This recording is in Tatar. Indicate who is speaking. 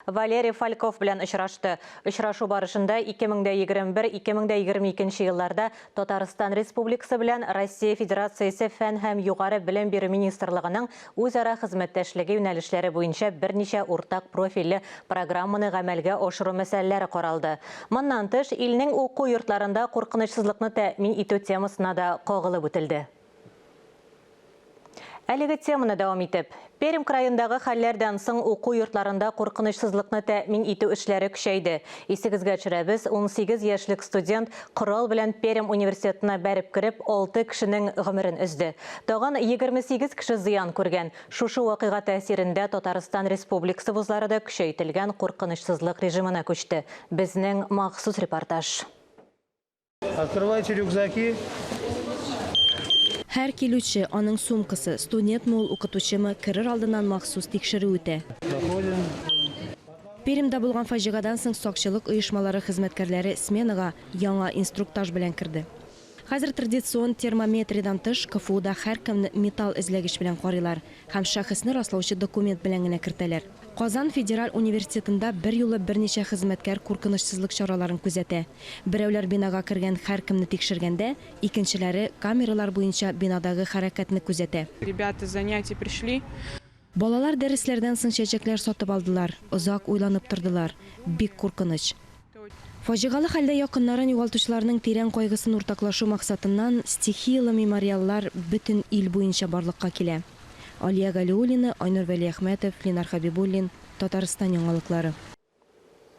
Speaker 1: Валерий Фальков белән очрашты. Очрашу барышында 2021-2022 елларда Татарстан Республикасы белән Россия Федерациясе Фән һәм югары белем бирү министрлыгының үзара хезмәттәшлеге юнәлешләре буенча берничә уртак профильле программаны гамәлгә ашыру мәсьәләләре каралды. Моннан тыш, илнең уку йортларында куркынычсызлыкны тәэмин итү темасына да кагылып үтелде. Әлеге теманы дәвам итеп, Пермь краендагы хәлләрдән соң уку йортларында куркынычсызлыкны тәэмин итү эшләре көчәйде. Исегезгә төшерәбез, 18 яшьлек студент корал белән Пермь университетына бәреп кереп, алты кешенең гомерен өзде. Тагын 28 кеше зыян күргән. Шушы вакыйга тәэсирендә Татарстан Республикасы вузлары да көчәйтелгән куркынычсызлык режимына күчте. Безнең махсус репортаж.
Speaker 2: Открывайте рюкзаки.
Speaker 3: Һәр килүче, аның сумкасы, студентмы ул, укытучымы, керер алдыннан махсус тикшерү үтә.
Speaker 2: Заходим.
Speaker 3: Пермьдә булган фаҗигадан соң сакчылык оешмалары хезмәткәрләре сменага яңа инструктаж белән керде. Хәзер традицион термометриядән тыш, КФУда һәркемне металл эзләгеч белән карыйлар һәм шәхесне раслаучы документ белән генә кертәләр. Казан федераль университетында берьюлы берничә хезмәткәр куркынычсызлык чараларын күзәтә. Берәүләр бинага кергән һәркемне тикшергәндә, икенчеләре камералар буенча бинадагы хәрәкәтне күзәтә.
Speaker 4: Ребята с занятий пришли.
Speaker 3: Балалар дәресләрдән соң чәчәкләр сатып алдылар, озак уйланып тордылар. Бик куркыныч. Фаҗигалы хәлдә якыннарын югалтучыларның тирән кайгысын уртаклашу максатыннан стихияле мемориаллар бөтен ил буенча барлыкка килә. Алия Галиуллина, Айнур Вәлиәхмәтов, Ленар Хәбибуллин, Татарстан яңалыклары.